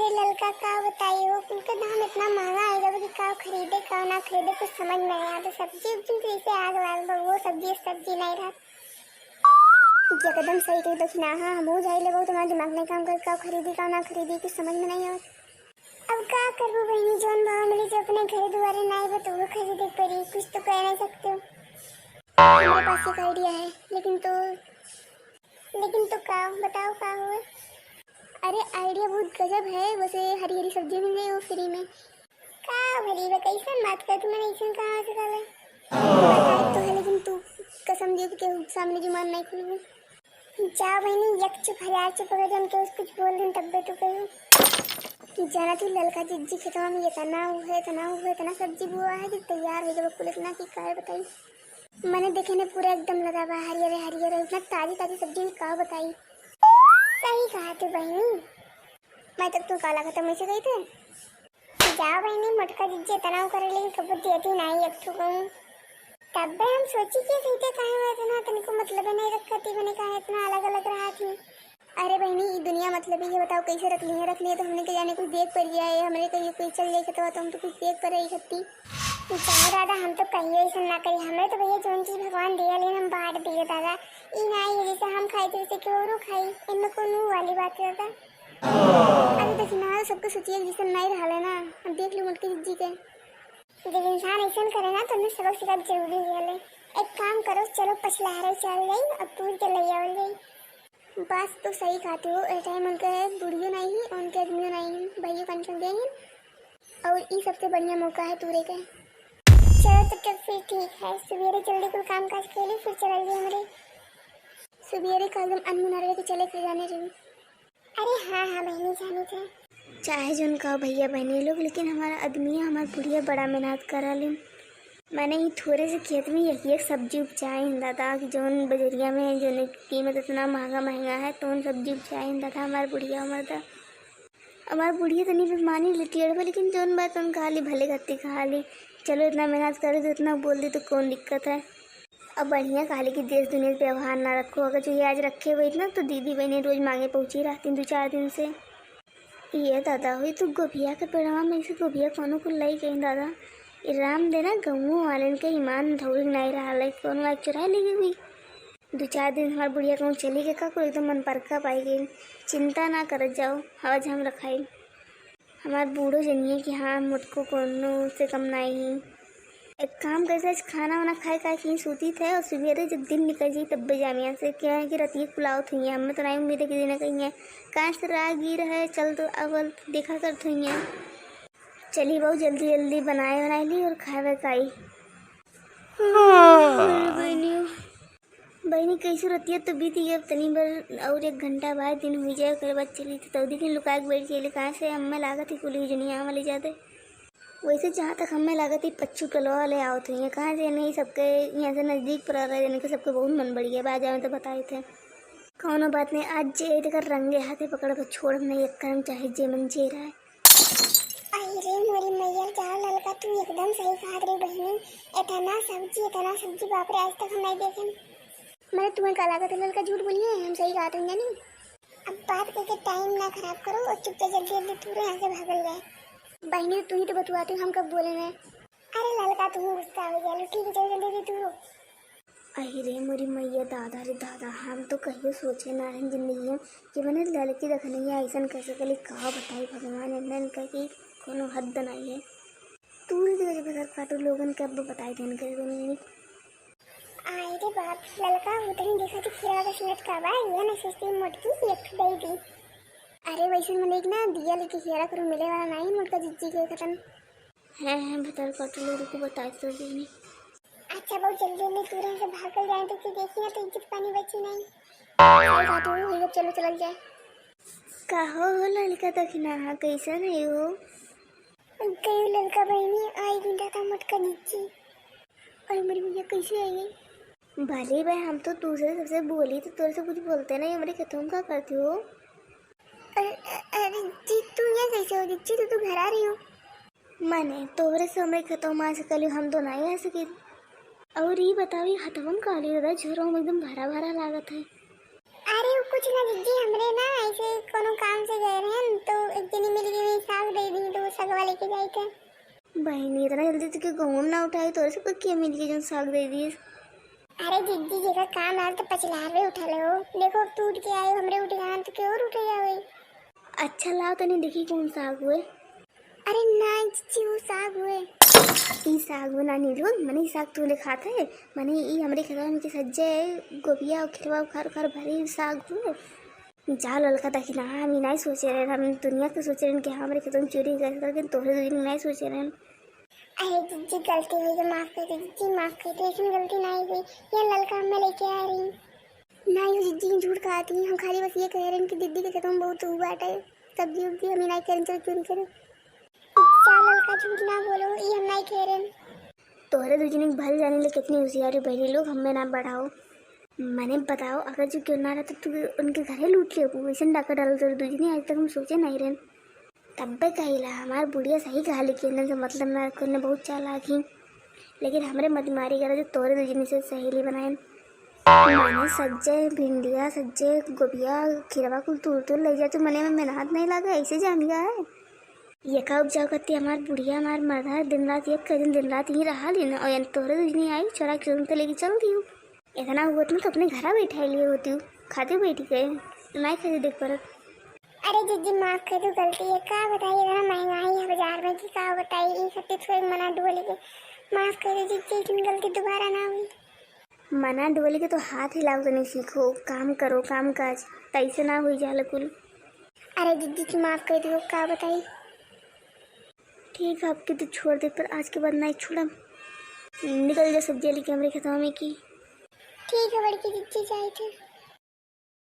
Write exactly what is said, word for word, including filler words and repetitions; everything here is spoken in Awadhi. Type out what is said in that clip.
अरे ललका, का बताई हो, कुल के दाम इतना महंगा है जब कि का खरीदे, का ना खरीदे, कुछ समझ में नहीं आता। सब्जी उब्जी तो इसे आग लाग बा, वो सब्जी, सब्जी नहीं रहत। एकदम सही कही दखिना, हाँ, हमहू जाई लेबो, तुम्हारा दिमाग नहीं काम करे, का खरीदी, का ना खरीदी, कुछ समझ में नहीं आवत। अब का करबो बहिनी, जौन भाव मिली, जो अपने घरे दुआरे ना आइबो, तो वो खरीदे पड़ी, कुछ तो कर नहीं सकते हो। हमारे पास एक आइडिया है, लेकिन तो लेकिन तो का, बताओ का हो? अरे, आइडिया बहुत गजब है, वैसे हरी हरी सब्जी मिल जाए वो फ्री में। का भरी बा, कैसन बात कर तू, मैंने ऐसन कहाँ से कर ले? तो है, लेकिन तू कसम दे के सामने जुबान नहीं खुलबू। जा बहनी, एक चुप हजार चुप, अगर जन के कुछ बोल दिन तब तू कहू कि जाना तू ललका जिज्जी खेतवा में इतना हुआ है, इतना हुआ है, इतना सब्जी बुआ है कि तैयार हो गए कुल इतना कि का बताई। मने देखे ने पूरा एकदम लदा बा, हरियर हरियर, इतना ताजी ताजी सब्जी में का बताई। सही कहा तू बहिनी। मैं तो तू काला खत्म ऐसे गई थे। जा बहिनी, मोटका जिज्जे तनाव करे लेकिन कबूत दियती नहीं एक ठो कहूँ। तब बे हम सोची कि सीधे काहे में इतना तनिको मतलब नहीं रखती, मने काहे इतना अलग अलग रहा थी। अरे बहिनी, ई दुनिया मतलब ये बताओ कैसे रख ली है, रख ली है तो हमने के जाने कुछ देख पर गया है, हमरे कहीं कोई चल जाए खेतवा तो हम तो कुछ देख पर रही खत्ती। जा दादा, हम तो कहिए ऐसा ना करी, हमें तो भैया जौन चीज भगवान दिया लेकिन हम बांट दिए दादा। ई ना ये जैसे हम खाई तो जैसे कि औरो खाई, इनमें कौन मुंह वाली बात है दादा। अरे देखी ना, सबके सोचिए जैसे नहीं रहा है ना, अब देख लो मोटकी जिज्जी के। जब इंसान ऐसा करे ना तो उन्हें सबक सिखाना जरूरी है। एक काम करो, चलो पछलहरे चल जाई और तूर के ले आवल जाई। बात तो सही कहते हो, ए टाइम उनके बुढ़ियो नहीं है, उनके आदमियों नहीं है, भैया पेंशन दे हैं, और ई सबसे बढ़िया मौका है तूरे के। चलो तो, तो फिर ठीक है, सवेरे जल्दी कुल काम काज कर ली, फिर चल जाइए हमरे। सवेरे का एकदम अनमुनारे के चले खजाने रही। अरे हाँ, हाँ बहनी, जानी थे। चाहे जौन कहो भैया बहनी लोग, लेकिन हमारा आदमी, हमार बुढ़िया बड़ा मेहनत करा लेन। माने ई थोरे से खेत में एक एक सब्जी उपजाए हैं दादा, कि जौन बजरिया में, जौन कीमत इतना महंगा महंगा है, तो उन सब्जी उपजाए हैं दादा हमार बुढ़िया, हमार दा-, हमार बुढ़िया तनी बेमानी ले टेढ़ बा, लेकिन जौन बात उन खा ली, भले गत्ती खा ली। चलो, इतना मेहनत करे तो इतना बोल दी तो कौन दिक्कत है। अब बढ़िया कहली कि देश दुनिया से व्यवहार ना रखो, अगर जो ये आज रखे हुए ना तो दीदी बहनी रोज मांगे पहुँची रहती दो चार दिन से। ये दादा हुई तो गोभिया के पेड़वा में से गोभिया कोनो को लई गई दादा। ये राम देना गौंवो वालन के ईमान धौरी नहीं रहा है, कोनो एक चुराई ले गई हुई। दो चार दिन हमार बुढ़िया कहूँ चली गई का, कोई एकदम मन परका पाई गई। चिंता ना करत जाओ, आज हम रखाई। हमार बूढ़ो जनिए कि हाँ, मोटको कोनो से कम नाई है। एक काम कर, आज खाना वाना खाए का कि सूती थे और सवेरे जब दिन निकल जाई तब जामिया से क्या है कि रतिये कुलावत हुई है। हमें तो नहीं उम्मीद है कि दिन कहीं है, कहाँ से राहगीर है, चल तो अवल देखा करत हुई है। चली बहू, जल्दी जल्दी बनाए बनाए ली और खाए खाई। बहनी, कैसे रतिया तो बीत गई, अब तनी भर और एक घंटा बाद दिन हुई जाए, ओकर बाद चली तो तौदी दिन लुका के बैठ गई। कहाँ से हमें लागत है कुली दुनिया वाली जाते। वैसे जहाँ तक हमें लागत है पच्चू टोलवा वाले आवत हुई हैं, कहाँ से नहीं सबके यहाँ से नजदीक पर आ रहे, यानी कि सबके बहुत मन बढ़ गया। बाद जावे तो बताए थे, कौनो बात नहीं, आज जे देखा रंगे हाथे पकड़ के छोड़ नहीं, एक करम चाहे जे मन जे रहे। अरे मोरी मैया, जा ललका, तू एकदम सही कहत रही बहिनी। इतना सब्जी, इतना सब्जी, बाप रे, आज तक हम नहीं देखे। मैंने तुम्हें का लागत है ललका झूठ बोली है, हम सही कहत हैं जानी। अब बात करके टाइम ना खराब करो और चुपचाप जल्दी जल्दी तूरो यहाँ से भागल जाए। बहिनी, तू ही तो बतुआती, हम कब बोले हैं? अरे ललका, तू गुस्सा हो गया, ठीक है, चल जल्दी जल्दी तूरो। अहि रे मोरी मैया, दादा रे दादा, हम तो कहियो सोचे ना रहन जिंदगी में कि मैंने लड़की देखने ही ऐसन कर सकली। का बताई भगवान, इन्हन का कि कोनो हद नहीं है। तू रे तेरे बदर काटू लोगन के अब बताई देन कर देने। आए रे बाप, ललका उतनी देखा थी खीरा का सिलट का बा, ये ना सस्ती मोटकी एक ठो दे दी। अरे वैसे मैंने एक ना दिया लेके खीरा करो मिले वाला नहीं, मोटका जिज्जी के खत्म। हैं, हैं, भतार काटले, रुको, बताए तो देनी। अच्छा, बहुत जल्दी में तू रह से भागल जाए तो कि देखी ना तो इज्जत पानी बची नहीं। चल काटू, भैया, चलो चलल जाए। का हो, हो ललका दखिना, हाँ, कैसन है हो? गयो ललका बहिनी, आई गुंडा था मोटका जिज्जी। अरे मेरी भैया, कैसे आई गई? भले भाई, हम तो दूसरे सबसे बोली तो तोरे से कुछ बोलते नहीं, हमारे खेतों में का करती हो? अरे, अरे जी, तू यहाँ कैसे हो जिज्जी? तू तो घर आ रही हो। माने तोहरे से हमरे खेतों में आ सकली, हम तो नहीं आ सकी। और ये बताओ, ये हथवा में का ले रहा, झोरा में एकदम भरा भरा लागत है। अरे वो कुछ ना जिज्जी, हमरे ना ऐसे कोनो काम से गए रहन तो एक जनी मिल गई। लेके जाई थे। बहिनी, इतना जल्दी तो के गहुम ना उठाई, तोरे सबके के मिल के जौन साग दे दिए। अरे जिज्जी, जेकर काम आल तो पचलार में उठा ले हो। देखो, अब तू उठ के आए हो, हमरे उठ गए तो के और उठे जावे। अच्छा, लाओ तनी देखी कौन साग हुए। अरे ना जिज्जी, वो साग हुए। ई साग हुए ना नीलू, मने ई साग तू ले खात है, मने ई हमरे खेतवा में के सज्जे गोबिया और खिरवा उखार उखार भरी साग हुए। जा ललका दखिना, हम ई नाई सोचे रहे, हम दुनिया के सोचे रहे कि हमरे खेतवा में चोरी कर कर, लेकिन तोहरे दू दिन नाई सोचे रहे। अरे जिज्जी, गलती हुई तो माफ कर दे जिज्जी, माफ कर दे, ऐसी गलती नाई हुई। ये ललका हमें लेके आ रही। नाई हो जिज्जी, झूठ कहती, हम खाली बस ये कह रहे हैं कि दीदी के खेतवा में बहुत ऊ बाटे, सब्जी उब्जी हम ई नाई करें, चलो चोरी करें। जा ललका, झूठ ना बोलो, ये हम नाई कह रहे हैं। तोहरे दू जने के भल जाने ले कितनी होशियारी बहरी लोग, हमें ना बढ़ाओ। मने बताओ, अगर जो क्यों ना रहता तो उनके घरे लूट लेबू, ऐसे डाका डालो तोरे दू जने, आज तक हम सोचे नहीं रहन। तब्बे कहिला, हमार बुढ़िया सही कहा, लेकिन इनसे मतलब ना रखो, इन्हें बहुत चालाक ही। लेकिन हमरे मत मारी करा जो तोरे दू जने से सहेली बनाए। माने सज्जे, भिंडिया, सज्जे, गोबिया, खीरवा कुल तूर तूर ले जा, तू मने में मेहनत नहीं लगा, ऐसे जान गया है। ये का उपजाऊ करती हमार बुढ़िया, हमार मरदा, दिन रात एक के दिन, दिन रात यहीं रहा लेना, और यानी तोहरे दू जनी आई, चोरा के तुरंत लेके चल दियो। इतना हुआ तुम तो अपने घरा बैठा लिए होती हो, खाते बैठ गए, नहीं खाते देख पर। अरे जिज्जी, माफ कर दो, गलती है, का बताइए, इतना महंगाई है बाजार में कि का बताइए, ये सब तो थोड़ी मना डोली के, माफ कर दो जिज्जी, लेकिन गलती दोबारा ना हुई। मना डोली के तो हाथ हिलाओ तनी सीखो, काम करो, काम काज, तैसे ना हुई जाला कुल। अरे जिज्जी, माफ कर दो, का बताई। ठीक है, आपके तो छोड़ दे, पर आज के बाद नहीं छोड़म। निकल जा सब्जी लेके हमरे खेतवा में की। ठीक है बड़की जिज्जी, जाए थे।